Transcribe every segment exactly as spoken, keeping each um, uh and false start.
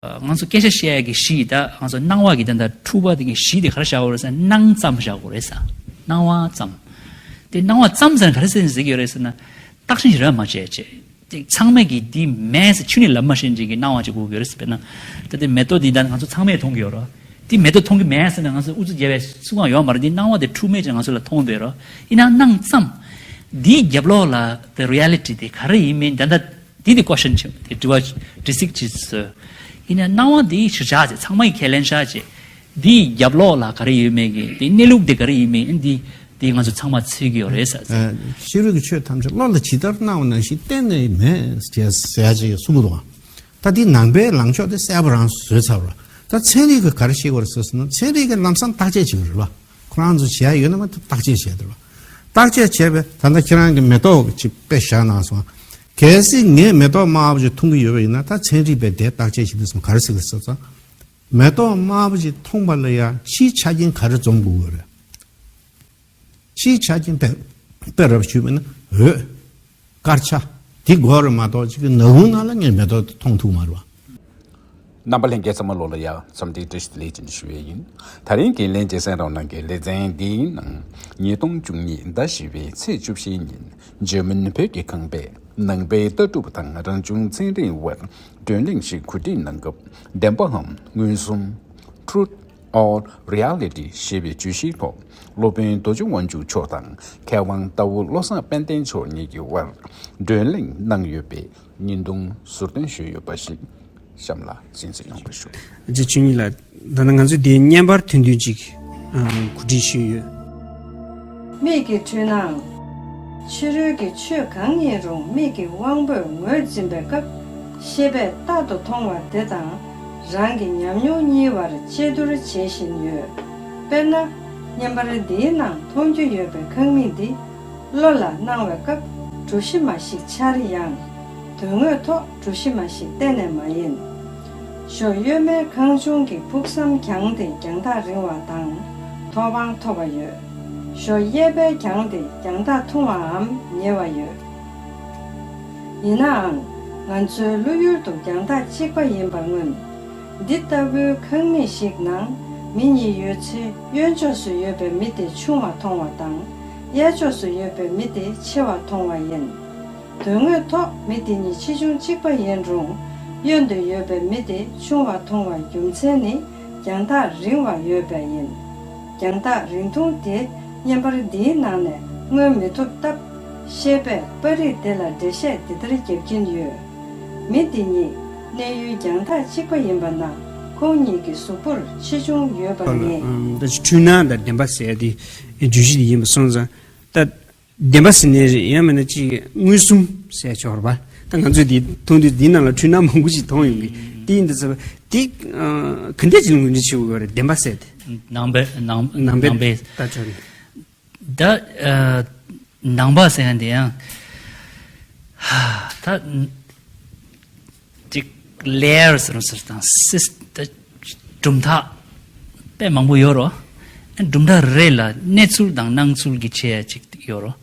ང་ཚོ་སྐད་ཆ་བཤད་ཡ་གི་གཞི་ད་ང་ཚོ་སྣང་བ་གི་ད་ད་འཁྲུལ་པ་དེ་གི་གཞི་དེ་ག་རེ་བཞག་དགོས་རེད་ཟེར་ན། སྣང་ཙམ་བཞག་དགོས་རེད་ཟེར། སྣང་བ་ཙམ། དེ་སྣང་བ་ཙམ་ཟེར་ན་ག་རེ་ཟེར་ཟེར་གི་ཡོད་རེད་ཟེར་ན། བརྟག་ཞིབ་ར་མ་བྱས་བྱས། དེ་ཚང་མས་ཀྱིས་འདི་མེད་ཟེར་ཆུ་ནས་ལབ་མ་ཤེས་ཅིག་གི་སྣང་བ་ཅིག་དགོས་ཀྱི་རེད་ཟེར། དཔེར་ན། ད་དེ་མེ་ཏོག་འདི་ད་ང་ཚོ་ཚང་མས་མཐོང་གི་ཡོད་རེད། འདི་མེ་ཏོག་མཐོང་གི་མེད་ཟེར་ན་ང་ཚོ་ཨུ་ཚུགས་རྒྱབ་པའི་སུ་གང་ཡོད་མ་རེད། འདི་སྣང་བ་དེ་འཁྲུལ་མེད་ཅིག་ང་ཚོ་ལ་མཐོང་བསྡད་རེད། ཡིན་ནའང་སྣང་ཙམ། འདིའི་རྒྱབ་ལོགས་ལ་the reality དེ་ག་རེ་ཡིན་མིན་ད་ལྟ་འདི་དེ་ཀོ་ཤན་ཆེ་དེ་དྲི་བ་དྲི་ཚིག་ཅིག་བཟོས། ཡིན་ནའང་སྣང་བ་འདི་ཞིག་བཞག་ཅིག་ཚང་མ་ཡི་ཁས་ལེན་བཞག་ཅིག་འདིའི་རྒྱབ་ལོགས་ལ་ག་རེ་ཡོད་མེད་ཀྱི་དེ་གནས་ལུགས་དེ་ག་རེ་ཡིན་མིན་འདི་དེ་ང་ཚོ་ཚང་མ་འཚོལ་གྱི་ཡོད་རེད་ཟེར། ཨ། ཕྱི་རོལ་གྱི་ཆོས་ཐམས་ཅད་བློ་ལ་ཇི་ལྟར་སྣང་བ་ནང་བཞིན་གཏན་ནས་མེད་ཅེས་ཟེར་ཡ་ཅིག་གསུང་གི་འདུག་ད་འདི་ནང་པའི་ལངས་ཕྱོགས་དེ་གསལ་པོ་རང་བཟོས་ཚར་བ་རེད། ད་ཚན་རིག་གིས་ག་རེ་བཤད་ཀྱི་ཡོད་རེད་ཟེར་ན། ཚན་རིག་གིས་ལམ་སང་བརྟག་དཔྱད་བྱེད་ཀྱི་རེད་བ། ཁོ་རང་ཚོ་བྱེད་ཡ་ཡོད་ན་མ་གཏོགས་བརྟག་དཔྱད་བྱས་འདུག་བ། བརྟག་དཔྱད་བྱས་པས་ད་ལྟ་ཁྱེད་རང་གིས་མེ་ཏོག་ཅིག་དཔེ་བཞག་གནང་སོང་། གལ་སྲིད་ངས་མེ་ཏོག་དམར་པོ་ཅིག་མཐོང་གི་ཡོད་པ་ཡིན་ན། ད་ཚན་རིག་པས་དེ་བརྟག་དཔྱད་བྱེད་དུས་སམ་ག་རེ་ཟེར་གི་ཟེར་ཙང་། མེ་ཏོག་དམར་པོ་ཅིག་མཐོང་བ་ལ་ཡ་ཕྱིའི་ཆ་རྐྱེན་ག་རེ་འཛོམས་དགོས་ཀྱི་རེད། ཕྱིའི་ཆ་རྐྱེན་དཔེ་དཔེ་རབ་ཞུས་པ་ཡིན་ན། འོད། དཀར་ཆ། དེ་དགོས་རེད་མ་གཏོགས་ཅིག་གི་ནག་ཁུང་ནང་ལ་ངས་མེ་ཏོག་མཐོང་ཐུབ་མ་རེད་བ། རྣམ་པ་ལྷན་རྒྱས་ཚང་མ་ལོ་ལ་ཡ་འཚམས་འདྲི་བཀྲ་ཤིས་བདེ་ལེགས་ཅེས་ཞུ་ཡས་ཡིན། ད་རིང་གི་ལྷན་རྒྱས་གསན་རོགས་གནང་གི་ལེ་ཚན་འདིའི་ནང་། ཉིས་སྟོང་བཅུ་གཉིས་ཟླ་བཞི་པའི་ཚེས་བཅུ་བཞིའི་ཉིན་འཇར་མན་བོད་ཀྱི་ཁང་པས་ནང་པའི་ལྟ་གྲུབ་དང་རང་བྱུང་ཚན་རིག་དབར་བགྲོ་གླེང་ཞིག་གོ་སྒྲིག་གནང་སྐབས། བདེན་པའམ་མངོན་སུམ། Truth or Reality ཞེས་པའི་བརྗོད་གཞིའི་ཐོག་སློབ་དཔོན་རྡོ་རྗེ་དབང་ཕྱུག་མཆོག་དང་མཁས་དབང་རྟ་བོ་བློ་བཟང་དཔལ་ལྡན་མཆོག་གཉིས་ཀྱི་དབར་བགྲོ་གླེང་གནང་ཡོད་པའི་བརྙན་ཐུང་ཟུར་འདོན་ཞུས་ཡོད་པ་ཞིག་གཤམ་ལ་གསན་གཟིགས་གནང་བར་ཞུ། རྗེ་བཙུན་ལགས། ད་ནི་ང་ཚོས་དེའི་བརྙན་པར་ཐོན་དོན་ཅིག་ཨ་གོ་སྒྲིག་ཞུས་ཡོད། མིག་གི་འཁྲུལ་སྣང་། ཕྱི་རོལ་གྱི་ཆོས་གང་ཡིན་རུང་མིག་གི་དབང་པོས་ངོས་འཛིན་པའི་སྐབས། ཤེས་པས་རྟག་ཏུ་མཐོང་བ་དེ་དང་རང་གི་ཉམས་མྱོང་གཉིས་བར་དཔྱད་བསྡུར་བྱེད་བཞིན་ཡོད། དཔེར་ན། བརྙན་པར་འདིའི་ནང་མཐོང་རྒྱུ་ཡོད་པའི་ཁང་མིག་འདི། བློ་ལ་སྣང་བའི་སྐབས་གྲུ་བཞི་མ་ཞིག་འཆར་ཡང་། དོན་དངོས་ཐོག་གྲུ་བཞི་མ་ཞིག་གཏན་ནས་མ་ཡིན། ཞོ་གཡོན་མའི་ཁང་ཆུང་གི་ཕུགས་བསམ་རྒྱང་སྟེ་རྒྱང་ཐག་རིང་བ་དང་། མཐོ་བང་མཐོ་བ་ཡོད། ཞོ་གཡས་པའི་རྒྱང་དེ་རྒྱང་ཐག་ཐུང་བའམ་ཉེ་བ་ཡོད། ཡིན་ནའང་། ང་ཚོའི་བློ་ཡུལ་དུ་རྒྱང་ཐག་གཅིག་པ་ཡིན་པར་མངོན། འདི་ལྟ་བུའི་ཁང་མིག་ཞིག་ནང་མི་གཉིས་ཡོད་ཚེ། གཡོན་ཕྱོགས་སུ་ཡོད་པའི་མི་དེ་ཆུང་བ་མཐོང་བ་དང་། གཡས་ཕྱོགས་སུ་ཡོད་པའི་མི་དེ་ཆེ་བ་མཐོང་བ་ཡིན། དོན་དངོས་ཐོག་མི་དེ་གཉིས་ཆེ་ཆུང་གཅིག་པ་ཡིན་རུང་། གཡོན་དུ་ཡོད་པའི་མི་དེ་ཆུང་བ་མཐོང་བའི་རྒྱུ་མཚན་ནི་རྒྱང་ཐག་རིང་བ་ཡོད་པས་ཡིན། རྒྱང་ཐག་རིང་ཐུང་དེ་བརྙན་པར་འདིའི་ནང་ནས་མངོན་མི་ཐུབ་སྟབས། ཤེས་པས་པར་རིས་དེ་ལ་འགྲེལ་བཤད་འདི་ལྟར་རྒྱབ་ཀྱིན་ཡོད། མི་འདི་གཉིས་གནས་ཡུལ་རྒྱང་ཐག་གཅིག་པ་ཡིན་པ་ན། ཁོང་གཉིས་ཀྱི་གཟུགས་པོར་ཆེ་ཆུང་ཡོད་པར་ངེས། ད་ཅི་འཁྲུལ་སྣང་དང་བདེན་པ་ཟེར་ཡ་དེ་བརྗོད་གཞི་དེ་ཡིན་པ་སོང་ཙང་། ད་བདེན་པ་ཟེར་ནའི་རེད། ཡང་མིན་ན་ཅིག་མངོན་སུམ་ཟེར་ཆོག་རེད་པ། ད་ང་ཚོས་འདི་མཐོང་དུས་འདི་ནང་ལ་འཁྲུལ་སྣང་མང་པོ་ཞིག་མཐོང་ཡོང་གི། དེ་ཡིན་དུས་ཙམ་པ་དེ་ག་འདྲས་ཅིག་ལ་ངོས་འཛིན་བྱེད་དགོས་རེད། བདེན་པ་ཟེར་དེ། ནང་པའི་ནང་ནང་པའི་ནང་པའི་ལྟ་ཕྱོགས་ནས། ད་ཨ་ནང་པ་ཟེར་ཡང་དེ་ཡང་ད་ཅིག་ལེ་ཡར་ཟེར་རུང་ཟེར་དང་སིས་ད་གྲུབ་མཐའ་དཔེ་མང་པོ་ཡོད་རོ། གྲུབ་མཐའ་རེ་ལ་གནས་ཚུལ་དང་སྣང་ཚུལ་གྱི་ཆེ་ཡ་ཅིག་ཡོད་རོ།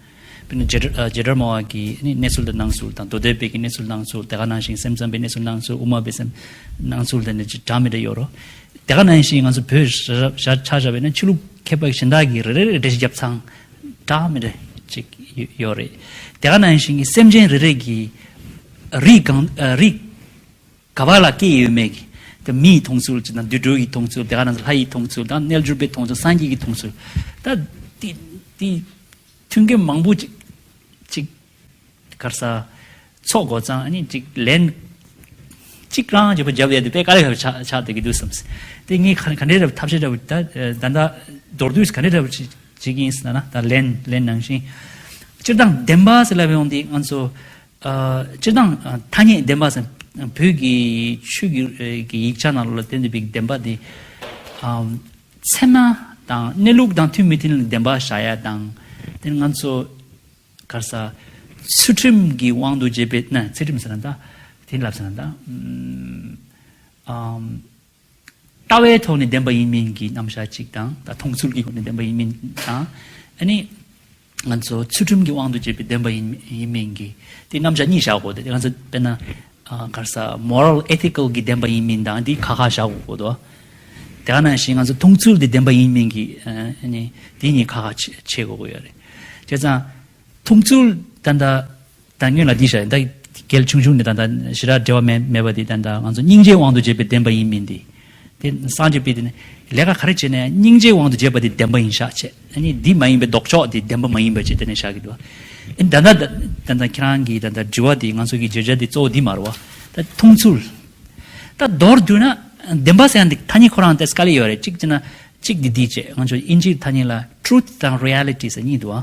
དཔེར་ན་ཇི་ལྟར་ཨ་ཇི་ལྟར་སྨྲ་བ་གི་ནི་གནས་ཚུལ་དང་སྣང་ཚུལ་དང་། མདོ་སྡེ་པའི་གི་གནས་ཚུལ་སྣང་ཚུལ། དེ་ག་ནང་བཞིན་སེམས་ཙམ་པའི་གནས་ཚུལ་སྣང་ཚུལ། དབུ་མ་པའི་སེམས་སྣང་ཚུལ་དེ་འདྲ་ཅིག་འདྲ་མི་འདྲ་ཡོད་རོ། དེ་ག་ནང་བཞིན་ང་ཚོ་བོད་ཆ་བཞག་པས་ན་ཆོས་ལུགས་མཁས་པ་གཞན་དག་གིས་རེ་རེ་རེ་འགྲེལ་བཤད་རྒྱབ་ཚང་འདྲ་མི་འདྲ་ཅིག་ཡོད་རེད། དེ་ག་ནང་བཞིན་གྱི་སེམས་ཅན་རེ་རེ་གི་རིགས་གང་ཨ་རིགས་ག་བ་ལ་སྐྱེས་ཡོད་མེད་ཀྱི། དེ་མིའི་མཐོང་ཚུལ་ཅིག་དང་། དུད་འགྲོའི་མཐོང་ཚུལ། དེ་ག་ནང་བཞིན་ལྷ་ཡི་མཐོང་ཚུལ་དང་། རྣལ་འབྱོར་པའི་མཐོང་ཚུལ། སངས་རྒྱས་ཀྱི་མཐོང་ཚུལ། ད་དེ་དེ་མཐུན་རྐྱེན་མང་པོ་ཅིག་ཅིག་ག་རེ་ཟ་ཚོགས་དགོས་ཙང་། ཨ་ནི་ཅིག་ལན་གཅིག་རང་བརྗོད་པ་བརྒྱབ་ཡ་དེ་དཔེ་དཀའ་ལས་ཁག་ཆགས་ཆགས་བསྡད་ཀྱི་འདུག་བསམ། དེ་ངས་ག་ག་འདྲའི་འདྲ་བོ་ཐབས་ཤེས་འདྲ་བོ་ད་ད་ལྟ་མདོར་བསྡུས་ག་འདྲའི་འདྲ་བོ་ཅིག་བྱེད་ཀྱི་ཡིན་ཟེར་ན། ད་ལན་ལན་ནང་བཞིན་སྤྱིར་བཏང་བདེན་པ་ཟེར་ལབ་ཡོང་དུས་ང་ཚོ་ཨ་སྤྱིར་བཏང་ཨ་ཐ་སྙད་བདེན་པ་ཟེར་བོད་ཀྱི་ཆོས་ཀྱི་ཨ་གི་ཡིག་ཆ་ནང་ལོགས་ལ་བསྟན་བསྡད་པའི་བདེན་པ་དེ་ཨ་ཚད་མ་དང་གནས་ལུགས་དང་མཐུན་མི་མཐུན་ལ་བདེན་པ་བཞག་ཡ་དང་། དེ་ང་ཚོ་ག་རེ་ཟ། ཚུལ་ཁྲིམས་ཀྱི་དབང་དུ་བྱས་པའི་ན། ཚུལ་ཁྲིམས་ཟེར་ན་ད་དེ་ལབ་ཟེར་ན་ད་ཨམ་ཨམ་ལྟ་བའི་ཐོག་ནས་བདེན་པ་ཡིན་མིན་གྱི་རྣམ་གཞག་ཅིག་དང་། ད་མཐོང་ཚུལ་གྱི་སྒོ་ནས་བདེན་པ་ཡིན་མིན་དང་། ཨ་ནི་ང་ཚོ་ཚུལ་ཁྲིམས་ཀྱི་དབང་དུ་བྱས་པའི་བདེན་པ་ཡིན་ཡིན་མིན་གྱི་དེ་རྣམ་གཞག་གཉིས་བཞག་དགོས་ཏེ། ང་ཚོ་དཔེར་ན་ ཨ་ག་རེ་ཟེར། མོ་རལ་ཨེ་ཐི་ཀལ་གྱི་བདེན་པ་ཡིན་མིན་དང་འདི་ཁ་ཁ་བཞག་དགོས་ཀྱི་འདུག་དེ་ག་ནང་བཞིན་ང་ཚོ་མཐོང་ཚུལ་འདི་བདེན་པ་ཡིན་མིན་གྱི་ཨ་ནི་འདི་གཉིས་ཁ་ཁ་ཕྱེ་ཕྱེ་དགོས་ཀྱི་ཡོད་རེད། བྱས་ཙང་མཐོང་ཚུལ་ད་ལྟ་ད་སྔོན་ལ་འདི་བཤད་ད་གལ་ཆུང་ཆུང་ནས་ད་ལྟ་ཞེ་དྲག་འབྲེལ་བ་མེད་མེད་པ་འདི་ད་ལྟ་ང་ཚོ་སྙིང་རྗེའི་དབང་དུ་བྱས་པའི་བདེན་པ་ཡིན་མིན་འདི། དེ་སངས་རྒྱས་པའི་དེ་ནི་ལས་ཀ་ག་རེ་བྱས་ནས་སྙིང་རྗེའི་དབང་དུ་བྱས་པ་དེ་བདེན་པ་ཡིན་ཤག་བྱས། ཨ་ནི་འདི་མ་ཡིན་པའི་ལྡོག་ཕྱོགས་དེ་བདེན་པ་མ་ཡིན་པ་བྱས་དེ་ནས་བཞག་གི་འདུག་ཨ་ནི་ད་ལྟ་ད་ལྟ་ཁྱེད་རང་གིས་ད་ལྟ་དྲི་བ་དེ་ང་ཚོ་གི་བརྗོད་བྱ་དེ་གཙོ་བོ་འདི་མ་རེད་བ། ད་མཐོང་ཚུལ། ད་མདོར་བསྡུས་ན་བདེན་པ་ཟེར་ཡ་འདི་ཐ་སྙད་ཁོ་རང་དེ་དཀའ་ལས་ཡོད་རེད། གཅིག་བྱས་ན་གཅིག་འདི་འདི་བྱས། ང་ཚོ་དབྱིན་ཇིའི་ཐ་སྙད་ལ་truth དང་reality ཟེར་གཉིས་འདུག་ཨ།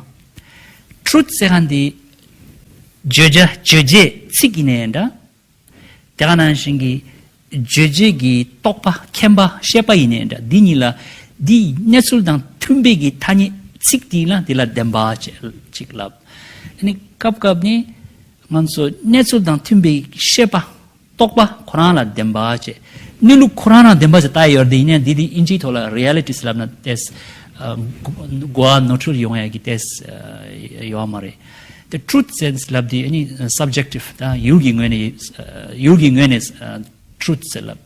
truth ཟེར་མཁན་འདི་བརྗོད་བྱ་བརྗོད་བྱེད་ཚིག་ཡིན་ནའི་འདྲ། དེ་ག་ནང་བཞིན་གྱི་རྗོད་བྱེད་ཀྱི་རྟོག་པ་མཁྱེན་པ་ཤེས་པ་ཡིན་ནའི་འདྲ། འདི་གཉིས་ལ་འདིའི་གནས་ཚུལ་དང་མཐུན་པའི་གི་ཐ་སྙད་ཚིག་དེ་ལ་དེ་ལ་བདེན་པ་ཅེས་ཅིག་ལབ། ཨ་ནི་སྐབས་སྐབས་ནི་ང་ཚོ་གནས་ཚུལ་དང་མཐུན་པའི་ཤེས་པ་རྟོག་པ་ཁོ་རང་ལ་བདེན་པ་ཅེས། གནས་ལུགས་ཁོ་རང་རང་བདེན་པ་ཅེས་བལྟ་ཡི་ཡོད་རེད། ཡིན་ནའི་འདི་དེ་དབྱིན་ཇིའི་ཐོག་ལ་reality ཟེར་ལབ་ན་ཏེས་གོ་བ་ནོར་འཁྲུལ་ཡོང་ཡ་གི་ཏེས་ཡོད་མ་རེད། དེ་truth ཟེར་ལབ་དེ་ཨ་ནི་subjective ད་ཡུལ་གྱི་ངོས་ནས་ཡུལ་གྱི་ངོས་ནས་truth ཟེར་ལབ།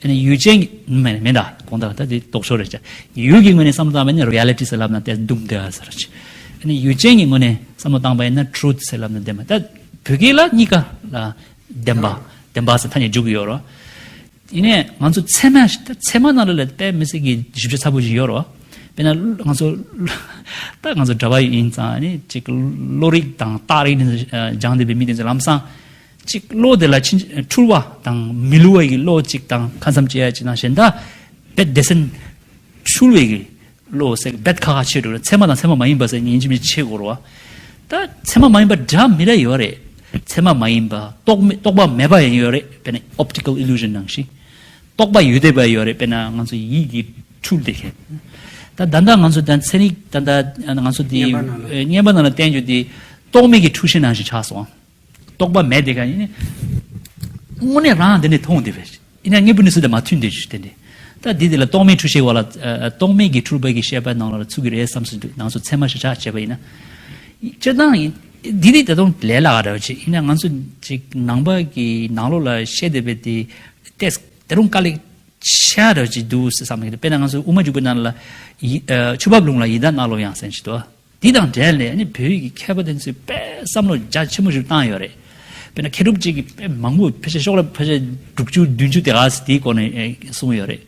ཨ་ནི་ཡུལ་ཅན་གྱི་མིན་མིན་ད་དགོངས་དག་ད་དེ་ལྡོག་ཕྱོགས་རེད་ཅག་ཡུལ་གྱི་ངོས་ནས་བསམ་བློ་བཏང་བ་ཡིན་ན་reality ཟེར་ལབ་ན་དེ་རྡུང་བསྡད་ཟེར་ཅིག་ཨ་ནི་ཡུལ་ཅན་གྱི་ངོས་ནས་བསམ་བློ་བཏང་བ་ཡིན་ན་truth ཟེར་ལབ་ན་བདེན་པ། ད་བོད་སྐད་ལ་གཉིས་ཀ་ལ་བདེན་པ་བདེན་པ་ཟེར་ཐ་སྙད་འཇུག་གི་ཡོད་རེད། ཡིན་ནའི་ང་ཚོ་ཚད་མ་ཞིག་ད་ཚད་མ་ནང་ལ་ལ་དཔེ་མི་སྲིད་ཀྱི་ཞིབ་ཆ་ཚ་པོ་ཞིག་ཡོད་རེད་བ། དཔེར་ན་ང་ཚོ་ད་ང་ཚོ་གྲྭ་པ་ཡིན་ཙང་ཨ་ནི་ཅིག་བློ་རིག་དང་རྟགས་རིག་ནི་སྦྱངས་བསྡད་པའི་མི་དེ་ཚོ་ལམ་སང་ཅིག་བློ་དེ་ལ་ཕྱིན་འཁྲུལ་བ་དང་མི་བསླུ་བ་ཡི་བློ་ཅིག་དང་ཁ་མཚམས་བཅད་ཡ་ཅིག་དང་གཞན་དག་དཔེ་སྡེ་ཚན་འཁྲུལ་བའི་གི་བློ་ཟེར་རྦད་ཁ་ཁ་ཆེ་འགྲོ་རེད། ཚད་མ་དང་ཚད་མ་མ་ཡིན་པ་ཟེར་ཉིན་གཅིག་མི་ཆེ་གོ་རོ། ད་ཚད་མ་མ་ཡིན་པ་འདྲ་མི་འདྲ་ཡོད་རེད། ཚད་མ་མ་ཡིན་པ་རྟོག་མེད་རྟོག་པ་མེད་པ་ཡང་ཡོད་རེད། དཔེར་ན་optical illusion ནང་བཞིན། རྟོག་པ་ཡོད་བསྡད་པ་ཡོད་རེད། དཔེར་ན་ང་ཚོ་ཡིད་ཀྱི་འཁྲུལ་བསྡད་མཁན། ད་ད་ལྟ་ང་ཚོ་ད་ཚན་རིག་ད་ལྟ་ང་ཚོ་དེ་བརྙན་པ་ནང་ལ། ཨེ་བརྙན་པ་ནང་ལ་བསྟན་རྒྱུ་དེ་རྟོག་མེད་ཀྱི་འཁྲུལ་ཤེས་ནང་བཞིན་ཆགས་སོང་། རྟོག་པ་མེད་དེ་ག་ཡིན་ནི། དངོས་གནས་རང་དེ་ནས་མཐོང་བསྡད་པས། ཡིན་ན་དངོས་པོ་གནས་ཚུལ་དང་མ་མཐུན་དེ་ཞུ་དེ་འདྲ། ད་འདི་དེ་ལ་རྟོག་མེད་འཁྲུལ་ཤེས་བ་ལ་ཨ་རྟོག་མེད་ཀྱི་འཁྲུལ་པ་གི་ཤེས་པ་ནང་ལ་ཚུད་ཀྱི་རེད་བསམ་སྲིད་འདུག་ནང་ཚོ་ཚད་མ་ཞིག་ཆགས་བྱས་པ་ཡིན་ན། སྤྱིར་བཏང་ཡིན། འདི་དེ་ད་དུང་ལས་སླ་བ་འདྲ་བ་ཅིག་ཡིན་ན་ང་ཚོ་ཅིག་ནང་པ་གི་ནང་ལོགས་ལ་བཤད་བསྡད་པའི་དེ་ཏེས་ད་རུང་དཀའ་ལས་ཆེ་འདྲ་བ་ཅིག་འདུག་བསམ་གི་འདུག་དཔེར་ན་ང་ཚོ་དབུ་མ་འཇུག་པའི་ནང་ལ་ཡི་ཨ་ཆུ་འབབ་ལུང་ལ་ཡི་དྭགས་གནག་ལོ་ཡང་ཟེར་ཞིག་འདུག་འདི་དང་འབྲེལ་ནས་ནི་བོད་ཀྱི་མཁས་པ་དེ་ཚོས་དཔེ་བསམ་བློ་རྒྱ་ཆེན་པོ་ཞིག་བཏང་ཡོད་རེད། དཔེར་ན་མཁས་གྲུབ་ཅིག་གིས་དཔེ་མང་པོ་ཕལ་ཆེར་ཤོག་ལ་ཕལ་ཆེར་དྲུག་ཅུ་བདུན་ཅུ་དེ་ག་ཙམ་དེའི་སྐོར་ནས་ཨེ་གསུངས་ཡོད་རེད།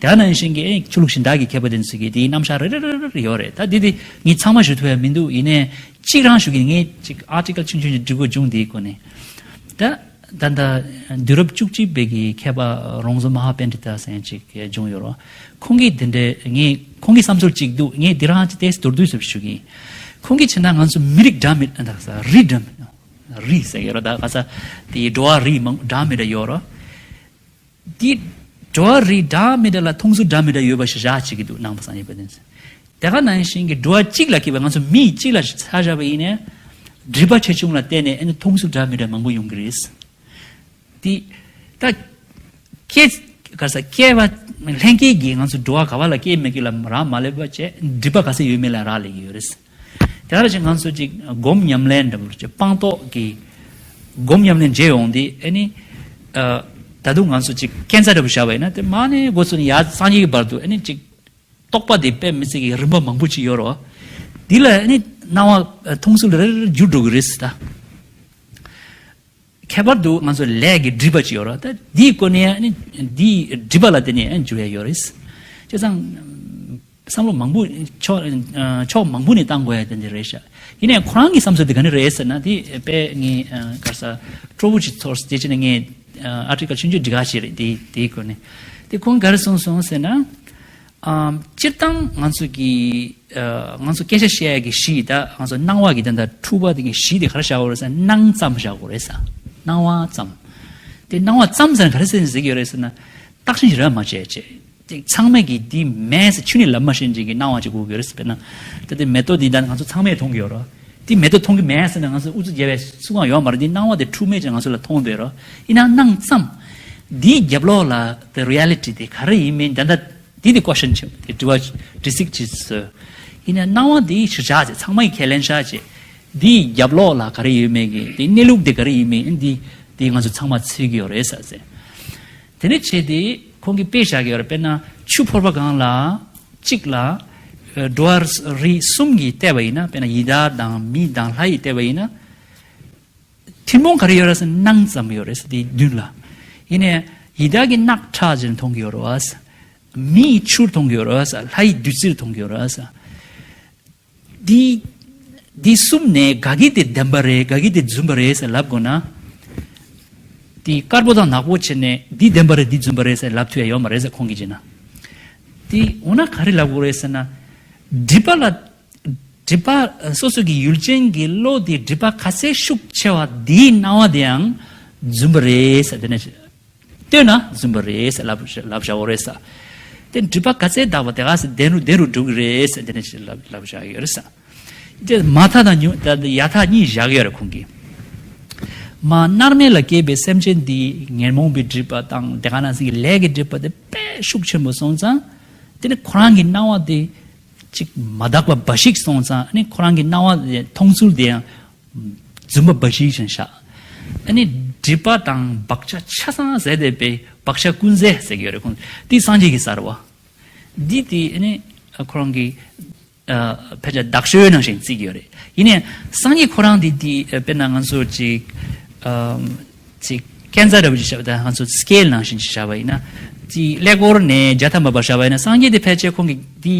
དེ་ག་ནང་བཞིན་གྱི་ཨེ་ཆོས་ལུགས་གཞན་དག་གི་མཁས་པ་དེ་ཚོས་ཀྱིས་དེའི་རྣམ་གཞག་རེ་རེ་རེ་རེ་ཡོད་རེད། ད་འདི་དེ་ངས་ཚང་མ་ཞུ་ཐུབ་ཡ་མི་འདུག་ཡིན་ནའི་གཅིག་རང་ཞུ་གི་ངས་ཅིག་article ཆུང་ཆུང་ཅིག་འབྲི་དགོས་བྱུང་། དེའི་སྐོར་ནས་ད། ད་ལྟ་དུས་རབས་བཅུ་གཅིག་པའི་གི་མཁས་པ་རོང་བཟོ་མ་ཧཱ་པཎྜི་ཏ་ཟེར་མཁན་ཅིག་བྱུང་ཡོད་རེད། ཁོང་གིས་འདི་འདྲའི་ངས་ཁོང་གི་བསམ་ཚུལ་ཅིག་འདུག་ངས་འདི་རང་ཅིག་ཏོག་ཙམ་མདོར་བསྡུས་སུ་ཞུ་གི་ཡིན། ཁོང་གིས་བྱས་ན་ང་ཚོ་མི་རིགས་འདྲ་མི་འདྲ་ས་རིགས་འདྲ་མི་རིགས་ཟེར་གི་རེད། ད་ག་ས་དེ་འགྲོ་བ་རིགས་མང་འདྲ་མི་འདྲ་ཡོད་རེད། དེ་འགྲོ་བ་རིགས་འདྲ་མི་འདྲ་ལ་མཐོང་ཚུལ་འདྲ་མི་འདྲ་ཡོད་པ་ཞིག་བཞག་བྱེད་ཀྱི་འདུག་ནང་པ་སངས་རྒྱས་པ་དེ་ཚོས། དེ་ག་ནང་བཞིན་གྱི་འགྲོ་བ་གཅིག་ལ་སྐྱེས་པའི་ང་ཚོ་མི་གཅིག་ལ་ཆ་བཞག་པ་ཡིན་ནའི། སྒྲིབ་པ་ཆེ་ཆུང་ལ་བརྟེན་ནས་ཨ་ནི་མཐོང་ཚུལ་འདྲ་མི་འདྲ་མང་པོ་ཡོང་གི་རེད། དེ་ད་སྐྱེ་ག་ས་སྐྱེ་བ་ལྷན་སྐྱེས་ཀྱིས་ང་ཚོ་འགྲོ་བ་ག་བ་ལ་སྐྱེས་མེད་ཀྱི་ལ་རག་མ་ལས་པ་བྱས། སྒྲིབ་པ་ག་ས་ཡོད་མེད་ལ་རག་ལས་ཀྱི་ཡོད་རེད། དེ་ག་ཅིག་ང་ཚོ་ཅིག་སྒོམ་ཉམས་ལེན་འདྲ་པོ་ཅིག་སྤངས་རྟོགས་ཀྱི་སྒོམ་ཉམས་ལེན་བྱས་ཡོང་དུས་ཨ་ནི། ཨ་ད་དུང་ང་ཚོ་ཅིག་སྐས་འཛེག་འདྲ་པོ་བཞག་པ་ཡིན་ན་དེ་མ་ནས་འགོ་ཚུགས་ནས་ཡར་སངས་རྒྱས་ཀྱི་བར་དུ་ཨ་ནི་ཅིག་རྟོག་པ་དེ་དཔེ་མི་སྲིད་ཀྱི་རིམ་པ་མང་པོ་ཅིག་ཡོད་རེད། འདི་ལ་ཨ་ནི་སྣང་བ་མཐོང་ཚུལ་རེ་རེ་འགྱུར་འགྲོ་གི་རེད་ཟེར་ད། ཁྱད་པར་དུ་ང་ཚོ་ལས་ཀྱི་སྒྲིབ་པ་ཅིག་ཡོད་རེད། ད་འདིའི་སྒོ་ནས་ཨ་ནི་འདིའི་སྒྲིབ་པ་ལ་བརྟེན་ནས་ཨ་ནི་འགྱུར་ཡ་ཡོད་རེད། བྱས་ཙང་བསམ་བློ་མང་པོ་ཕྱོགས་ཕྱོགས་མང་པོ་ནས་བཏང་དགོས་ཡ་དེ་འདྲ་རེད་ཤག་ཡིན་ནའི་ཁོ་རང་གི་བསམ་ཚུལ་དེ་ག་ནས་རེད་ཟེར་ན། དེ་དཔེ་ངས་ག་རེ་ཟེར་སྤྲོ་པོ་ཅིག་ཚོར་དེ་བྱས་ནས་ངས་article ཆུང་ཆུང་འབྲི་ག་བྱས་རེད། དེ་དེའི་སྒོ་ནས་དེ་ཁོང་ག་རེ་གསུངས་སོང་ཟེར་ན། ཨམ། སྤྱིར་བཏང་ང་ཚོ་གི་ཨ་ང་ཚོ་སྐད་ཆ་བཤད་ཡ་གི་གཞི་ད་ང་ཚོ་སྣང་བ་གི་ད་ལྟ་འཁྲུལ་པ་དེ་གི་གཞི་དེ་ག་རེ་བཞག་དགོས་རེད་ཟེར་ན། སྣང་ཙམ་བཞག་དགོས་རེད་ཟེར། སྣང་བ་ཙམ། དེ་སྣང་བ་ཙམ་ཟེར་ན་ག་རེ་ཟེར་ཟེར་གི་ཡོད་རེད་ཟེར་ན། བརྟག་ཞིབ་ར་མ་བྱས་བྱས། དེ་ཚང་མས་གི་དེ་མེད་ཟེར་ཆུ་ནས་ལབ་མ་ཤེས་ཅིག་གི་སྣང་བ་ཅིག་དགོས་ཀྱི་ཡོད་རེད་ཟེར། དཔེར་ན་ད་དེ་མེ་ཏོག་དེ་ད་ང་ཚོ་ཚང་མས་མཐོང་གི་ཡོད་རེད། དེ་མེ་ཏོག་མཐོང་གི་མེད་ཟེར་ན་ང་ཚོ་ཨུ་ཚུགས་རྒྱབ་པའི་སུ་གང་ཡོད་མ་རེད། དེ་སྣང་བ་དེ་འཁྲུལ་མེད་ཅིག་ང་ཚོ་ལ་མཐོང་བསྡད་རེད། ཡིན་ན་སྣང་ཙམ། དེའི་རྒྱབ་ལོགས་ལ་the reality དེ་ག་རེ་ཡིན་མིན་ད་ལྟ། འདི་དེ་ཀོ་ཤན་ཆེན་པོ་དེ་དྲི་བ་དྲི་ཚིག་ཅིག་བཟོས། ཡིན་ན་སྣང་བ་འདི་ཞིག་བཞག་ཅེས་ཚང་མ་ཡི་ཁས་ལེན་བཞག་ཅེས། འདིའི་རྒྱབ་ལོགས་ལ་ག་རེ་ཡོད་མེད་ཀྱི་འདི་གནས་ལུགས་འདི་ག་རེ་ཡིན་མིན་འདི་ དེ་ང་ཚོ་ཚང་མ་འཚོལ་གྱི་ཡོད་རེད་ཟེར་ཟེར། དེ་ནས་བྱས་ཏེ་ཁོང་གིས་དཔེ་བཞག་གི་ཡོད་རེད། དཔེར་ན་ཆུ་ཕོར་པ་སྒང་ལ་གཅིག་ལ་འགྲོ་བ་རིགས་གསུམ་གྱིས་བལྟས་པ་ཡིན་ན། དཔེར་ན་ཡི་དྭགས་དང་མི་དང་ལྷ་ཡིས་བལྟས་པ་ཡིན་ན། ཐུན་མོང་ག་རེ་ཡོད་རེད་ཟེར་ན་སྣང་ཙམ་ཡོད་རེད་ཟེར། དེ་མདུན་ལ། ཡིན་ནའི་ཡི་དྭགས་ཀྱིས་རྣག་ཁྲག་ཅན་མཐོང་གི་ཡོད་རེད་བ། མི་ཡིས་ཆུར་མཐོང་གི་ཡོད་རེད་བ། ལྷ་ཡིས་བདུད་རྩིར་མཐོང་གི་ཡོད་རེད་བ། འདི་འདི་གསུམ་ནས་ག་གི་དེ་བདེན་པ་རེད། ག་གི་དེ་རྫུན་པ་རེད་ཟེར་ལབ་དགོས་ན། དེ་དཀར་པོ་དང་ནག་པོ་བྱས་ནས་འདི་བདེན་པ་རེད་འདི་རྫུན་པ་རེད་ཟེར་ལབ་ཐུབ་ཡ་ཡོད་མ་རེད་ཟེར། ཁོང་གིས་བྱས་ན། དེ་འོ་ན་ག་རེ་ལབ་དགོས་རེད་ཟེར་ན། སྒྲིབ་པ་ལ། སྒྲིབ་པ་སོ་སོ་གི་ཡུལ་ཅན་གྱི་བློ་དེ་སྒྲིབ་པ་ག་ཚད་ཤུགས་ཆེ་བ་དེའི་སྣང་བ་དེའང་རྫུན་པ་རེད་ཟེར། དེ་ནས་ལྟོས་ན་རྫུན་པ་རེད་ཟེར་ལབ་ལབ་བཞག་ཡོད་རེད་ཟེར། དེ་སྒྲིབ་པ་ག་ཚད་དག་པ་དེ་ག་ཚད་བདེན་རུ་བདེན་རུ་འགྲོ་གི་རེད་ཟེར། དེ་ནས་ལབ་ལབ་བཞག་ཡོད་རེད་ཟེར། དེ་མ་མཐའ་དང་ཉུ་ད་ཡ་མཐའ་གཉིས་བཞག་ཡོད་རེད་ཁོང་གིས། མ་མནར་མེད་ལ་སྐྱེས་པའི་སེམས་ཅན་འདི་ཉོན་མོངས་པའི་སྒྲིབ་པ་དང་དེ་ག་ནང་བཞིན་གྱི་ལས་ཀྱི་སྒྲིབ་པ་དེ་དཔེ་ཤུགས་ཆེན་པོ་སོང་ཙང་། དེ་ནི་ཁོ་རང་གི་སྣང་བ་དེ་ཅིག་མ་དག་པ་འབའ་ཞིག་སོང་ཙང་། ཨ་ནི་ཁོ་རང་གི་སྣང་བ་མཐོང་ཚུལ་དེ་ཡང་རྫུན་པ་འབའ་ཞིག་ཅན་ཤག། ཨ་ནི་སྒྲིབ་པ་དང་བག་ཆགས་ཆ་ཚང་ཟད་དེ་པའི་བག་ཆགས་ཀུན་ཟད་ཟེར་གྱི་ཡོད་རེད་ཁོང་། དེ་སངས་རྒྱས་ཀྱི་ས་རེད་བ། འདི་དེ་ཨ་ནི་ཁོ་རང་གི་ཨ་ཕལ་ཆེར་དག་ཤོས་ནང་བཞིན་བརྩི་གི་ཡོད་རེད། ཡིན་ནའི་སངས་རྒྱས་ཁོ་རང་དེ་དེ་ཨ་དཔེར་ན་ང་ཚོ་ཅིག་ཨ་ཅིག་ཀན་ཛ་འདྲ་པོ་ཅིག་བཞག་པ་དང་། ང་ཚོ་སི་ཀེལ་ནང་བཞིན་ཅིག་བཞག་པ་ཡིན་ན། དེ་ཀླད་ཀོར་ནས་བརྒྱ་ཐམ་པ་བར་བཞག་པ་ཡིན་ན། སངས་རྒྱས་དེ་ཕལ་ཆེར་ཁོང་གིས་དེ་